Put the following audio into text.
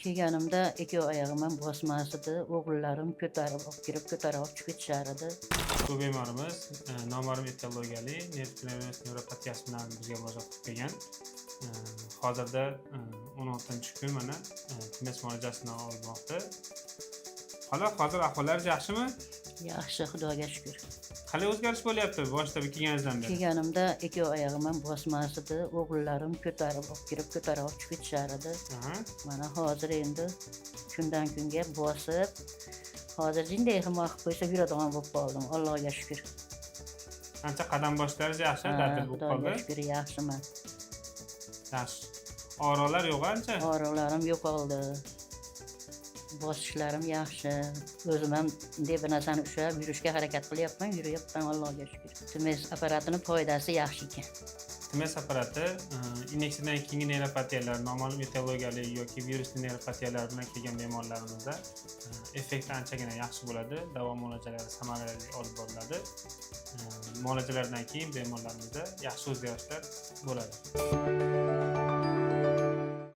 Kelganimda ikki oyog'im ham bosmas edi. O'g'illarim ko'tarib olib kirib, ko'tarib olib chiqib ketishar edi. Bu bemorimiz noma'lum etiologiyali nerv nevropatiyasi bilan bizga murojaat qilib kelgan. Hozirda 16-kun mana TMS muolajasini olmoqda. Xola, hozir ahvollaringiz yaxshimi? Yaxshi, Xudoga shukur. Qalay o'zgarish bo'lyapti boshida kelganingizdan beri? Kelganimda ikki oyog'im ham bosmas edi. O'g'illarim ko'tarib olib kirib, ko'tarib olib chiqib ketishar edi. Mana hozir endi kundan kunga bosib, hozir jinday ximo qilib qo'ysa yuradigan bo'lib qoldim. Allohga shukur. Ancha qadam bosishlaringiz yaxshi, Ha, dadil bo'lib Xudoga qoldi. shukur, yaxshiman. Yaxshi. Og'riqlar yo'q ancha? Og'riqlarim yo'qoldi. Bosishlarim yaxshi. O'zim ham bunday bir narsani ushlab yurishga harakat qilyapman, yuryapman, Allohga shukur. TMS apparatini foydasi yaxshi ekan. TMS apparati inyeksiyadan keyingi neyropatiyalar, noma'lum etiologiyali yoki virusli neyropatiyalar bilan kelgan bemorlarimizda effekti anchagina yaxshi bo'ladi. Davo muolajalari samarali olib boriladi. Muolajalardan keyin bemorlarimizda yaxshi o'zgarishlar bo'ladi.